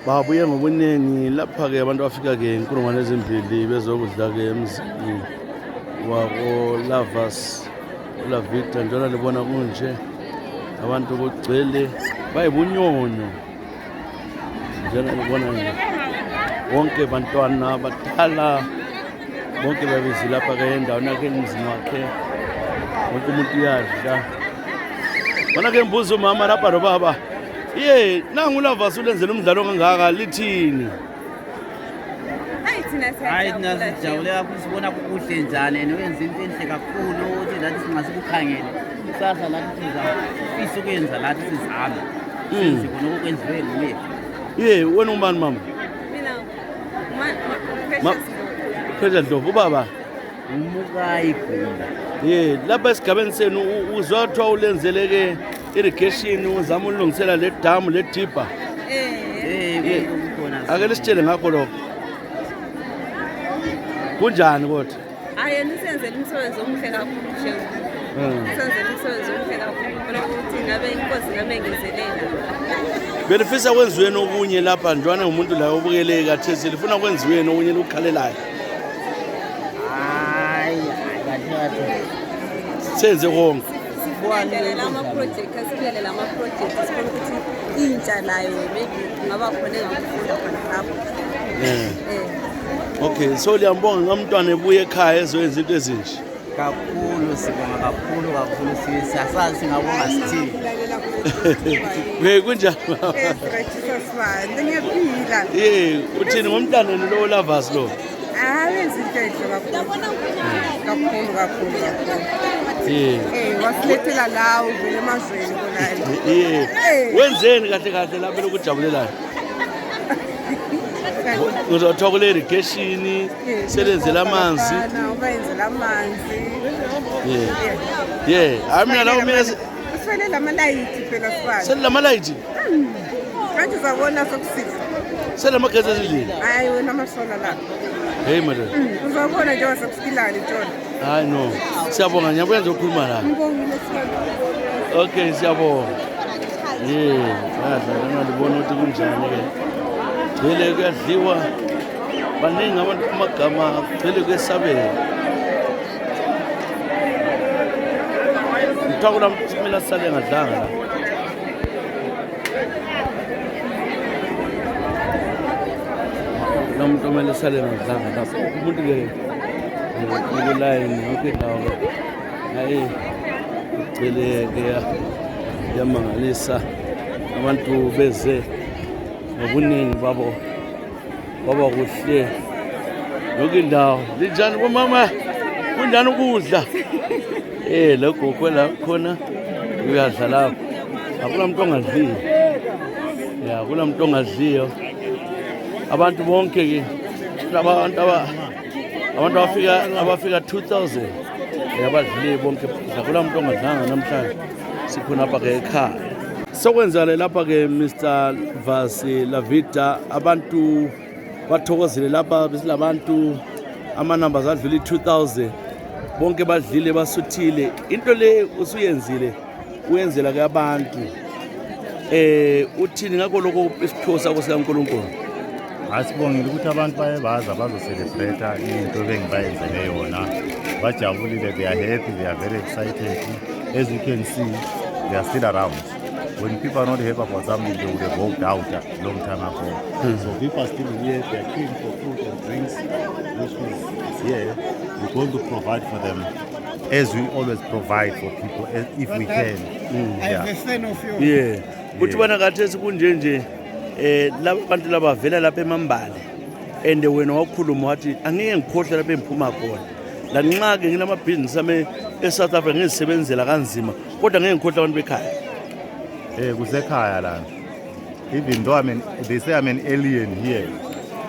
babuye ngobuningi lapha ke abantu bafika ke inkulungwane ezimbili bezokudla ke emzini wako Lovers Lavita njalo libona kunje abantu kugcwele bayibunyonyo njalo libona nje wonke bantwana abadala bonke babizi lapha ke endaweni yakhe emzini wakhe wonke umuntu uyadla bona ke mbuzo umama lapha no baba nangu Lovers ulenzela umdlalo kangaka lithini hayi thina sijabule kakhulu sibona kuhle njani noyenza into enhle kakhulu ukuthi lathi singasikukhangele kusasa lathi sizafisa ukwenza lathi sizame sibona okwenziwe nguye wena umbani mama Mina phela Dlovu ubaba umukayi gunda lapha esigabeni senu uzwa kuthiwa ulenzeleke irrigation uzama ulungisela le damu le dipper ake lisitshele ngakho lokho kunjani kodwa hayi nisenzele umsebenzi omuhle kakhulu nje nisenzele umsebenzi omuhle kakhulu bona ukuthi ngabe inkosi ngamengezelela belifisa kwenziweni okunye lapha njwana umuntu la obukeleke kathesi lifuna kwenziweni okunye lokukhalelayo hayi senze konke sibuyelela ama-project asibuyelela ama-project sibona ukuthi intsha nayo maybe kungaba khona engakufunda khona lapho okay so liyambonga ngamntwana ebuye ekhaya ezoyenza into ezinje kakhulu sibonga kakhulu siyasazi singabonga sithini kunjani Ezra Tshisa Sibanda ngiyaphila uthini ngomntwana lo Lovers lo wenza into enhle kakhulu wasilethela la uvele emazweni konani wenzeni kahle kahle lapha lokujabulelayo ngizothoka kule irrigation selenzela amanzi bayenzela amanzi mina lawo mina sifanele amalayithi phela Sibanda selamalayithi kanti uzabona sokusisa selamagezi ezindlini hayi wena amasola la hey madam uzabona nje wasokusilana ntona hayi no siyabonga ngiyabuya ngizokhuluma la okay siyabonga badla libona ukuthi kunjani ke gcwele kuyadliwa baningi abantu kumagama gcwele kwesabela ngithakula mina sisale ngadlanga la umuntu omele sale ngadlanga lapho umuntu ke ukulayini yonke indawo hayi ugcwele ke yamangalisa abantu beze ngobuningi babo kuhle yonke indawo linjani bomama kunjani ukudla logogo la khona uyadla lapho akula muntu ongadliyo akula muntu ongadliyo abantu bonke ke abantu abafika 2000 abadlile bonke akula muntu ongadlanga namhlanje sikhona apha ke ekhaya sokwenzala lapha ke Mr. Vasi Lavita abantu bathokozile lapha besilabantu ama-numbers adlula 2000 bonke badlile basuthile into le usuyenzile uyenzela ke abantu uthini ngakho lokho isiphiwo sakho sikaNkulunkulu asibongile ukuthi abantu bayebaza bazocelebrate into bengibayenzele yona bajabulile they are happy they are very excited as you can see they are still around. When people are not happy about something, they would have walked out a long time ago. So people are still here, they are queuing for food and drinks, which is here. We're going to provide for them as we always provide for people, if we can. As a fan of yours. Uthi bona kathesi kunje nje laba bantu laba vela lapha eMambale and wena wakhuluma wathi angeke ngikhohle lapha engiphuma khona la nxa ke nginamabhizinisi ame eSouth Africa ngizisebenzela kanzima kodwa ngeke ngikhohle abantu bekhaya kusekhaya la. Even though they say I'm an alien here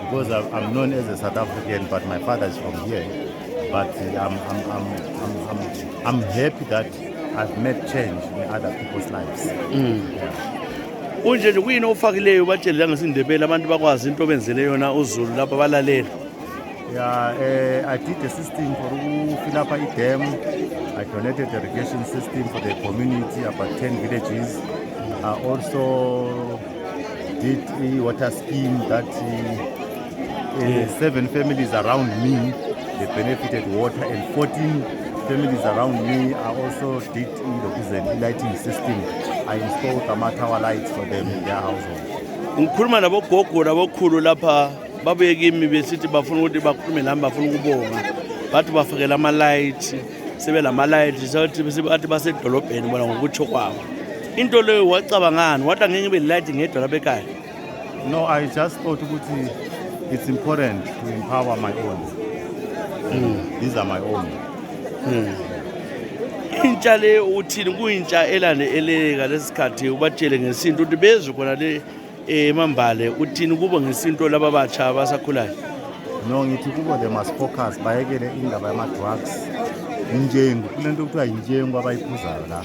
because I'm known as a South African, but my father is from here. But I'm happy that I've made change in other people's lives. Unje nje kuyini ofakileyo batshela ngesindebele abantu bakwazi into benzele yona uZulu lapha balalela. I did a system for fill up a dam. I donated the irrigation system for the community, about 10 villages. Also did a water scheme that 7 families around me, they benefited water, and 14 families around me I also did a lighting system. I installed tower lights for them in their household. Ngikhuluma nabogogo nabokhulu lapha babuye kimi besithi bafuna ukuthi bakhulume nami bafuna ukubonga bathi bafakela ama-light sebelama-light sebathi basedolobheni bona ngokutsho kwabo into leyo wacabangani wathi angeke ngibe light ngedwa lapha ekhaya. No, I just thought ukuthi it's important to empower my own. These are my own. Intsha le uthini kuyintsha elandeleka lesikhathi ubatshele ngesinto ukuthi bezwe khona le Mambale uthini kubo ngesinto laba batsha abasakhulayo. No, ngithi kubo they must focus bayekele indaba yama-drugs injengo kulento kuthiwa injengo abayiphuzayo la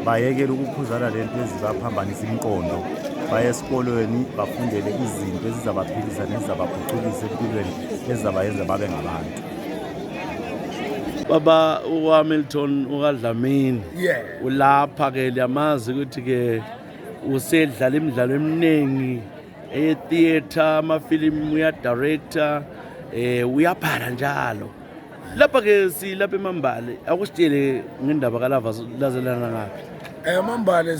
bayekele ukuphuzana lento ezibaphambanisa imiqondo baye esikolweni bafundele izinto ezizabaphilisa nezizabaphuculisa empilweni ezizabayenza babe ngabantu. Baba uHamilton ukaDlamini ulapha ke liyamazi ukuthi ke usedlala imidlalo eminingi theater amafilimu uyadirector uyabhala njalo lapha ke silapha eMambale akusitshele ngendaba kaLava lazelana ngaphi. Mambale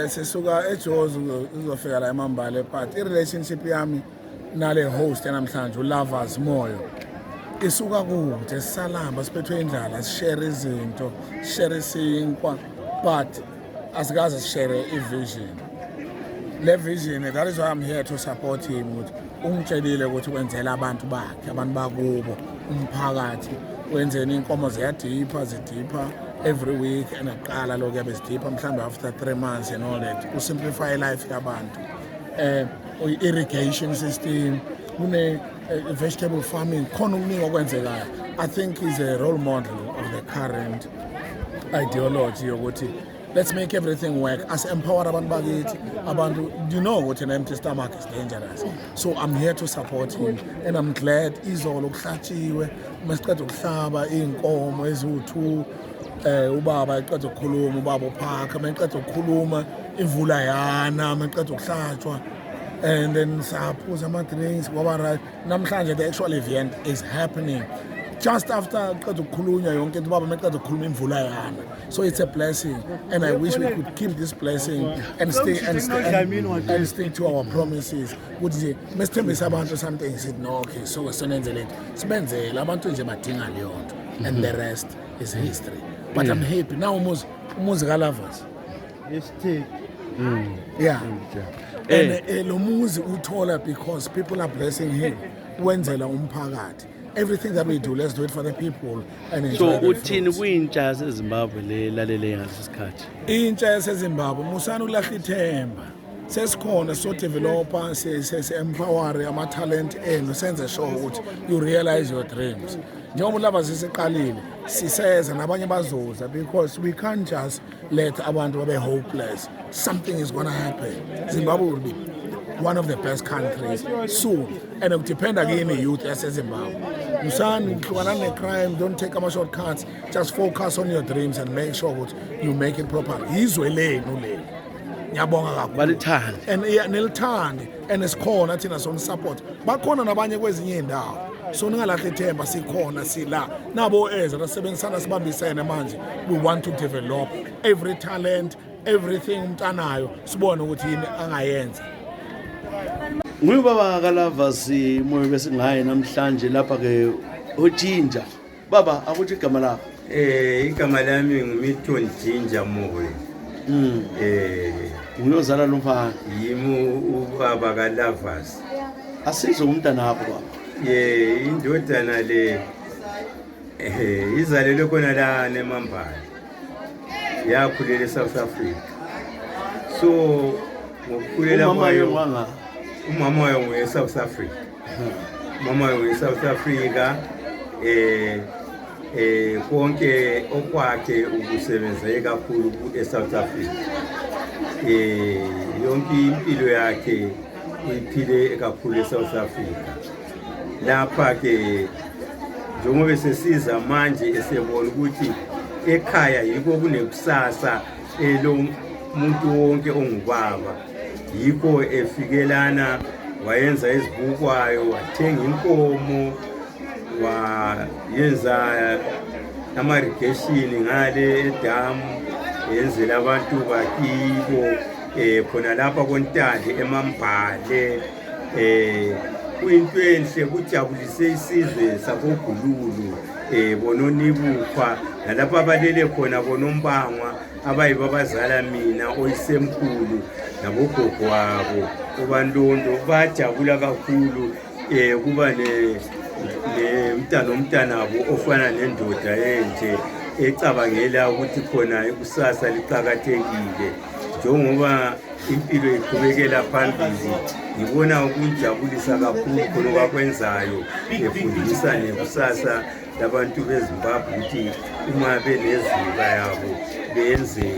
sisuka eJozi uzofika la eMambale but i-relationship yami nale host namhlanje uLovemore Moyo isuka kude sisalamba siphethwe indlala sishare izinto share isinkwa but asikaze sishare ivision. Le vision, that is why I'm here to support him ukuthi ungitshelile ukuthi wenzela abantu bakhe abantu bakubo umphakathi wenzeni inkomo ziyadipha every week and aqala lokho yabe zidipha mhlawumbe after 3 months and all that to simplify life yabantu. Irrigation system vegetable farming khona okuningi okwenzekayo. I think he's a role model of the current ideology yokuthi let's make everything work as empower abantu bakithi abantu. You know what an empty stomach is dangerous, so I'm here to support him and I'm glad izolo kuhlatshiwe masiqeda ukuhlaba inkomo eziwu2 ubaba eqeda ukukhuluma ubaba uphaka maqeda ukukhuluma imvula yana maqeda ukuhlatshwa and then saphuza ama-drinks kwaba right. Namhlanje the actual event is happening just after qeda ukukhulunywa yonke into baba maqeda ukukhuluma imvula yana, so it's a blessing and I wish we could keep this blessing and stay to our promises ukuthi nje mesithembisa abantu something said no okay so sonenzele into sibenzele abantu nje badinga leyo nto and the rest is history. But I'm happy now umuzi kaLovers and lo muzi uthola because people are blessing him wenzela umphakathi. Everything that we do, let's do it for the people and enjoy So the uthini fruits. kuyintsha yaseZimbabwe le lalele ngalesikhathi. Intsha yaseZimbabwe musana ukulahla ithemba sesikhona so developer se-empower ama-talent enu senze sure ukuthi you realize your dreams. Njengoba lava siseqalile siseza nabanye bazoza because we can't just let abantu babe hopeless. Something is going to happen. Zimbabwe will be one of the best countries soon and it depends again on youth yaseZimbabwe. Musana uhlukana ne-crime, don't take ama shortcuts, just focus on your dreams and make sure that you make it properly. Yizwe lenu le ngiyabonga kakhulu Balithanda and nilithande and sikhona thina sonisupport bakhona nabanye kwezinye indawo so ningalahla ithemba sikhona sila nabo Ezra sisebenzisana sibambisene manje. We want to develop every talent, everything umntanayo sibone ukuthi yini angayenza. Ngubaba kaLava Moyo besingaye namhlanje lapha ke uJinja. Baba akuthi igama lakho. Igama lami nguMilton Jinja Moyo. Uyozala lo mfana. Yimi ubaba kaLovers. Asizwe umntana wakho baba. Indodana le izalelwe khona la eMambale. Yakhulela eSouth Africa. So ngokukhulela kwayo umama wayo ngoweSouth Africa. Mama wayo ngoweSouth Africa. Konke okwakhe ukusebenza kakhulu eSouth Africa. Yonke impilo yakhe uyiphile kakhulu eSouth Africa. Lapha ke njengoba sesiza manje esebona ukuthi ekhaya yiko kunekusasa lo muntu wonke ongubaba yikho efikelana wayenza izibukwayo wathenga inkomo wayenza ama-irrigation ngale edamu yenzela abantu bakibo khona lapha kontande eMambale kuyinto enhle kujabulise isizwe sabogululu bononibukwa nalapha abalele khona bonombangwa abayibo abazala mina oyisemkhulu nabogogo wabo ubandondo bajabula kakhulu kuba nomntanabo ofana nendoda enje ecabangela ukuthi khona ikusasa liqhakathekile njengoba impilo iqhubekela phambili ngibona ukujabulisa kakhulu khona bakwenzayo befundisa nekusasa labantu beZimbabwe ukuthi uma benezuba yabo benze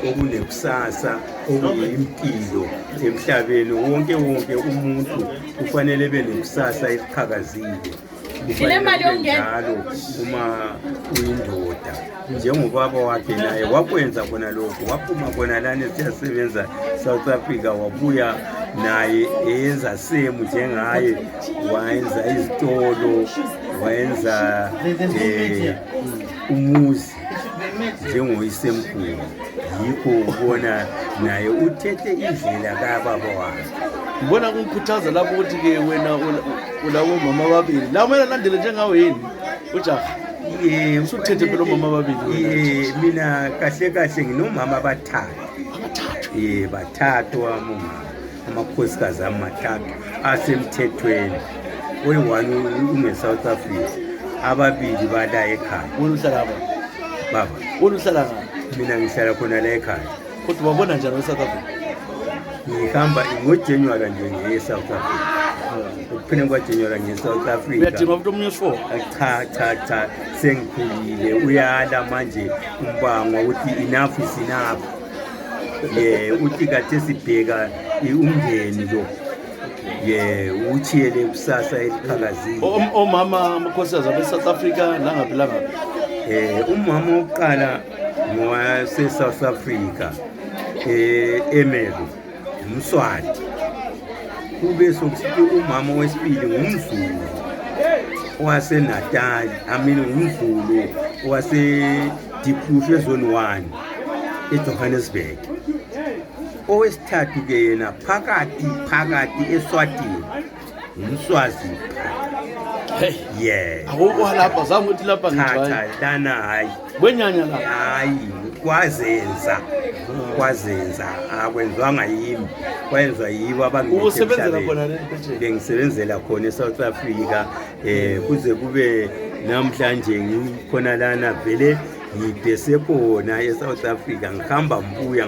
okunekusasa okuyimpilo emhlabeni wonke umuntu kufanele benekusasa eliqhakazile njalo uma uyindoda njengobaba wakhe naye wakwenza khona lokho waphuma khona lana esiyasebenza South Africa wabuya naye eyenza semu njengaye wayenza izitolo wayenza umuzi njengoyisemkhulu yikho ubona naye uthethe indlela kababa wakhe. Ngibona kungikhuthaza lapho ukuthi-ke wena ulawo mama ababili la kumele alandele njengawe yini ujaha usuthethe phela omama ababili. Mina kahle nginomama bathathu bathathu amakhosikazi amathathu asemthethweni oyi-one unge-South Africa ababili bala ekhaya. Wena uhlala baba wena uhlala ngaphi? Mina ngihlala khona la ekhaya. Kodwa babona njani we-South Africa? Ngihamba ngoJanuary nje ngiye-South Africa ukuphela kwaJanuary ngiye-South Africa. Uyadima futhi omunye usifo? Cha sengikhulile uyala manje umbangwa ukuthi enough is enough. Uthi kade sibheka umndeni lo uchiyele kusasa eliqhakazile. Omama amakhosikazi abe-South Africa langaphi umama wokuqala ngowase-South Africa Emelo umSwati kube sokuthi umama wesibili ngumZulu owaseNatal ngumZulu owase-Diepkloof ezone 1 eJohannesburg. Owesithathu ke yena phakathi eSwatini umSwazi. Awukho lapha zange uthi lapha ngicela lana hayi kwenyanya la hayi kwazenza akwenzwanga yimi kwenzwa yibo usebenzela khona bengisebenzela khona eSouth Africa kuze kube namhlanje ngikhona lana vele ngidese khona eSouth Africa ngihamba mbuya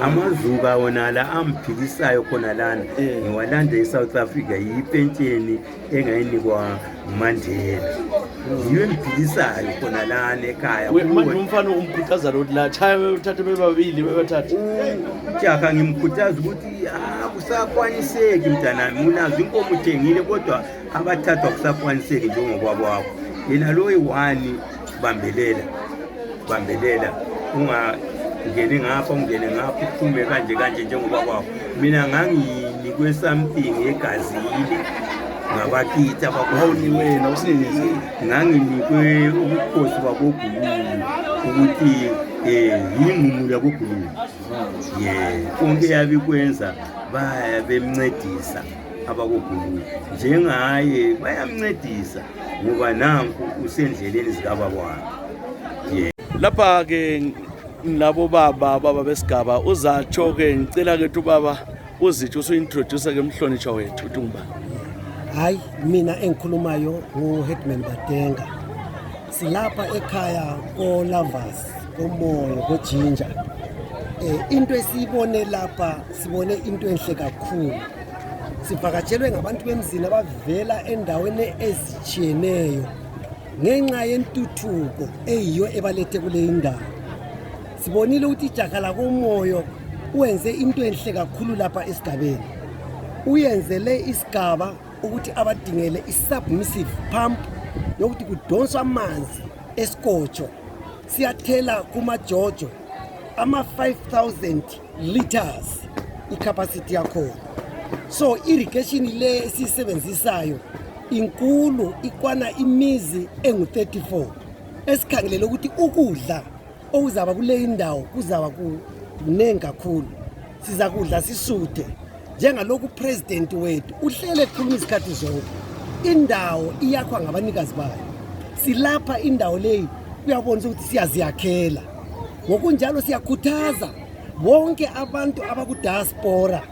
amazuba wona la amphikisayo khona lana ngiwalanda eSouth Africa yipentsheni engayinikwa uMandela yiyo emphikisayo khona lana ekhaya. Manje umfana umkhuthaza lo la chaya uthathe bebabili bebathathu jaha ngimkhuthaza ukuthi kusakwaniseki mntanami unazo inkomo uthengile kodwa abathathu akusakwaniseki njengokwabo wakho yena lo yi-1 bambelela ungeni ngapha ungene ngapha uphume kanje njengoba kwakho. Mina nganginikwe something egazini ngabakithi abakho wena usinenze nganginikwe ubukhosi babogululu ukuthi yingqungulu yabogululu konke yabikwenza baya bemncedisa abakogululu njengaye bayamncedisa ngoba nanku usendleleni zikababa wakhe. Lapha ke labo baba besigaba uzatsho ke ngicela ke ubaba uzithi usu-introduce ke mhlonishwa wethu uthi ngubani? Hayi mina engikhulumayo nguHeadman Badenga. Silapha ekhaya koLovers koMoyo koJinja. Into esiyibone lapha sibone into enhle kakhulu. Sivakatshelwe ngabantu bemzini abavela endaweni ezitshiyeneyo ngenxa yentuthuko eyiyo ebalethe kule indawo. Sibonile ukuthi ijaha lakoMoyo uyenze into enhle kakhulu lapha esigabeni. Uyenzele isigaba ukuthi abadingele isubmissive pump yokuthi kudonswa amanzi esikotsho siyathela kumajojo ama 5000 liters i-capacity yakhona. So irrigation le esisebenzisayo inkulu ikwana imizi engu-34 esikhangelele ukuthi ukudla okuzaba kule indawo kuzaba kunengi kakhulu. Siza kudla sisude njengalokhu president wethu uhlele ekhuluma izikhathi zonke. Indawo iyakhwa ngabanikazi bayo. Silapha indawo leyi uyabona ukuthi siyaziyakhela. Ngokunjalo siyakhuthaza bonke abantu abakudiaspora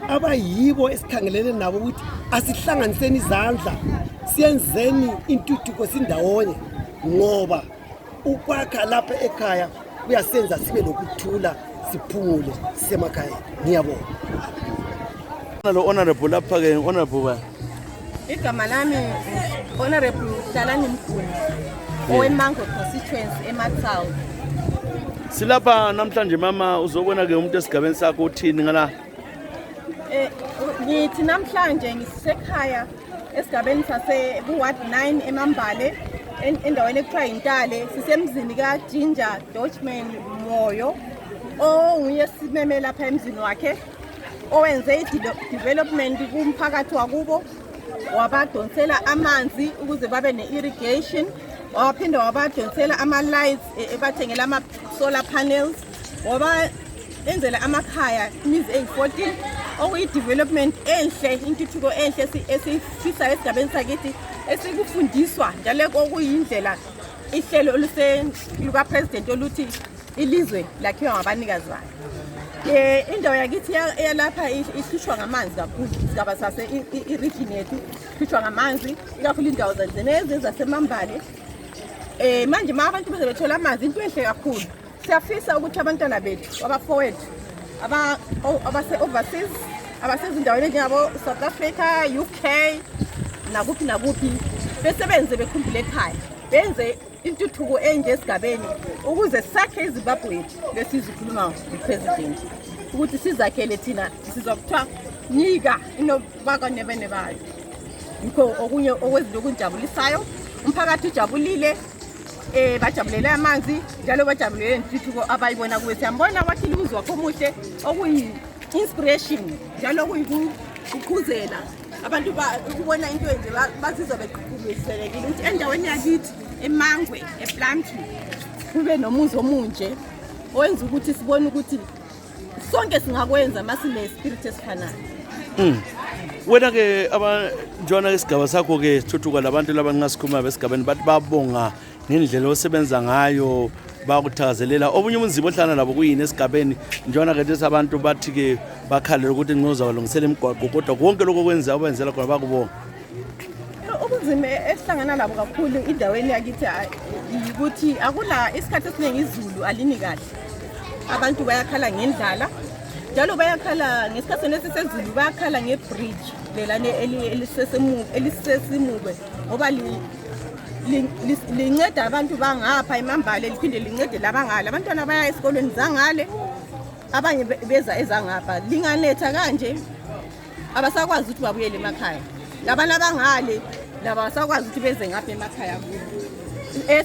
abayibo esikhangelene nabo ukuthi asihlanganiseni izandla siyenzeni intuthuko sindawonye ngoba ukwakha lapha ekhaya kuyasenza sibe lokuthula siphumule sisemakhaya. Ngiyabonga. Lo honorable lapha ke honorable Igama lami Honorable Dalani Mkhulu oweMango constituency eMatsau. silapha namhlanje mama uzobona ke umuntu esigabeni sakho uthini ngala Ngithi namhlanje ngisisekhaya esigabeni sase ku-Ward 9 eMambale endaweni ekuthiwa Intale sisemzini kaJinja Lovemore Moyo onguye simeme lapha emzini wakhe owenze i-development kumphakathi wakubo wabadonsela amanzi ukuze babe ne-irrigation waphinda wabadonsela ama-lights ebathengela ama-solar panels wabenzela amakhaya imizi eyi-14 okuyi-development enhle intuthuko enhle esifisa esigabeni sakithi esikufundiswa njalo okuyindlela ihlelo lukapresident oluthi ilizwe lakhiwa ngabanikazi bayo. Indawo yakithi yalapha ihlutshwa ngamanzi kakhulu isigaba sase i-region yethu ihlutshwa ngamanzi ikakhulu indawo zanzenezi zasemambale. Manje ma abantu beze bethola amanzi into enhle kakhulu. Siyafisa ukuthi abantwana bethu abafowethu abase-overseas abasezindaweni njengabo South Africa, UK nakuphi besebenze bekhumbule ekhaya benze intuthuko enje esigabeni ukuze sakhe iZimbabwe yethu lesizikhuluma upresident ukuthi sizakhele thina sizokuthiwa nika inobaka nebene bayo. Yikho okunye okwezinto okunjabulisayo umphakathi ujabulile bajabulela amanzi njalo bajabulela intuthuko abayibona kuwe. Siyambona wakhile umzi wakho omuhle okuyi-inspiration njalo okuyikukhuzela abantu ukubona into enje bazizwa beqhubuliselekile ukuthi endaweni yakithi eMangwe ePlumtree kube nomuzi omunje owenza ukuthi sibone ukuthi sonke singakwenza masine spirit esifanayo. Wena ke abanjona isigaba sakho ke sithuthuka labantu labangasikhuluma besigabeni bathi babonga ngendlela osebenza ngayo bakuthakazelela obunye ubunzima ohlana labo kuyini esigabeni njona ke lesi abantu bathi ke bakhalela ukuthi ncoza balungisela imigwaqo kodwa konke lokho kwenza abenzela khona bakubonga. Ubunzima esihlangana labo kakhulu indaweni yakithi ukuthi akula isikhathi esiningi izulu alini kahle. Abantu bayakhala ngendlala njalo bayakhala ngesikhathi nesizulu bayakhala ngebridge lelane elisesimuke ngoba linceda abantu bangapha eMambale liphinde lincede labangale abantwana baya esikolweni zangale abanye beza ezangapha linganetha kanje abasakwazi ukuthi babuyele emakhaya labana bangale laba basakwazi ukuthi beze ngapha emakhaya kubo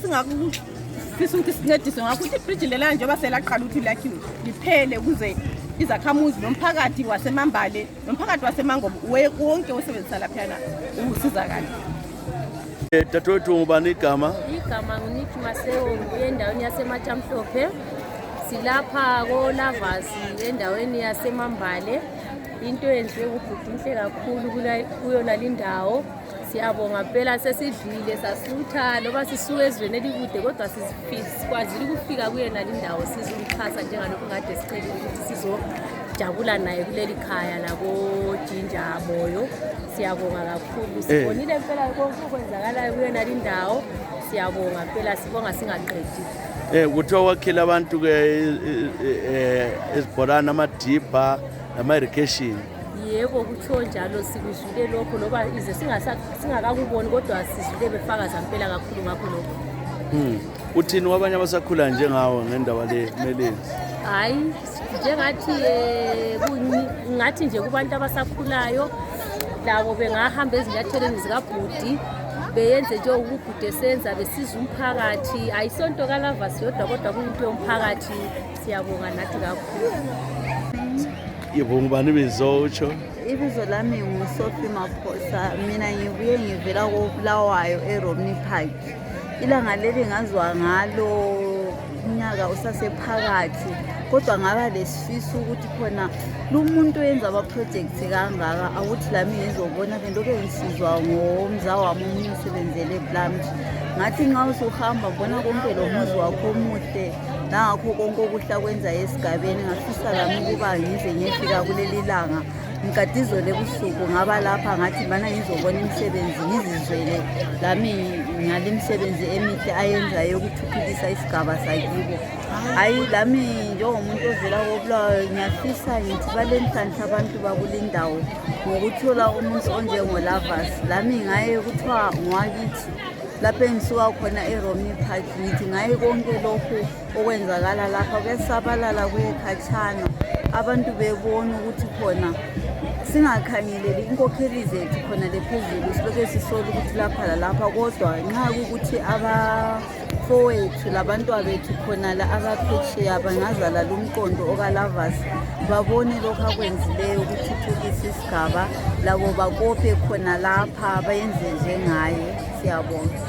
singakufisa ukuthi sincediswe ngakho ukuthi ibridge lelana njengoba selaqala ukuthi lakhiwe liphele ukuze izakhamuzi nomphakathi waseMambale nomphakathi waseMango wonke osebenzisa laphana usizakala. Dadewethu ngubani igama? Igama nguNithi Maseo endaweni yaseMatamhlophe. Silapha koLavas endaweni yaseMambale. Into enziwe ubhudinhle kakhulu kuyona lindawo. Siyabonga phela sesidlile sasutha loba sisuke ezweni elikude kodwa sikwazile ukufika kuyena lindawo sizumxhasa njengalokho ngade sicela ukuthi sizojabula naye kuleli khaya lako Jinja Moyo. Siyabonga kakhulu sibonile phela konke okwenzakalayo kuyena lindawo siyabonga phela sibonga singaqedi. Kuthiwa wakhila abantu ke ezibholana amadibha nama-irrigation. Yebo kuthiwa njalo sikuzwile lokho loba ize singakakuboni kodwa sizwile befakaza mpela kakhulu ngakho lokho. Uthini wabanye abasakhula njengawo ngendawo le Meleni? Hayi ngathi nje kubantu abasakhulayo labo bengahamba ezinyathelweni zikabhudi beyenze nje ukubhuda esenza besiza umphakathi ayisonto kaLavas yodwa kodwa kuyinto yomphakathi siyabonga nathi kakhulu. Yebo ngubani ibizo utsho? Ibizo lami nguSophie Maphosa, mina ngibuye ngivela koBulawayo eRomney Park. Ilanga leli ngazwa ngalo unyaka usasephakathi, kodwa ngaba lesifiso ukuthi khona lumuntu wenza ama-projects kangaka awuthi lami ngizobona bentoke ngisizwa ngomza wami omunye usebenzele ePlant. Ngathi nxa usuhamba mbona konke lo muzi wakho omuhle nangakho konke okuhle akwenza esigabeni, ngafisa lami ukuba ngize ngiyefika kuleli langa ngikadizole ebusuku ngaba lapha ngathi mana ngizobona imisebenzi ngizizwele lami ngale misebenzi emihle ayenzayo ukuthuthukisa isigaba sakibo. Hayi lami njengomuntu ovela koBulawayo ngiyafisa ngithi balenhlanhla abantu bakulindawo ngokuthola umuntu onjengoLovers. Lami ngaye kuthiwa ngwakithi lapho engisuka khona eRomney Park, ngithi ngaye konke lokhu okwenzakala lapha kuyasabalala kuyekhatshana, abantu bebona ukuthi khona singakhangeleli inkokheli zethu khona lephezulu siloke sisola ukuthi lapha lalapha, kodwa nxa kukuthi abafowethu labantwabethu khona la abaphetsheya bangazala lumqondo okaLovers babone lokhu akwenzileyo ukuthuthukisa isigaba, labo bakophe khona lapha bayenze njengaye. Siyabonga.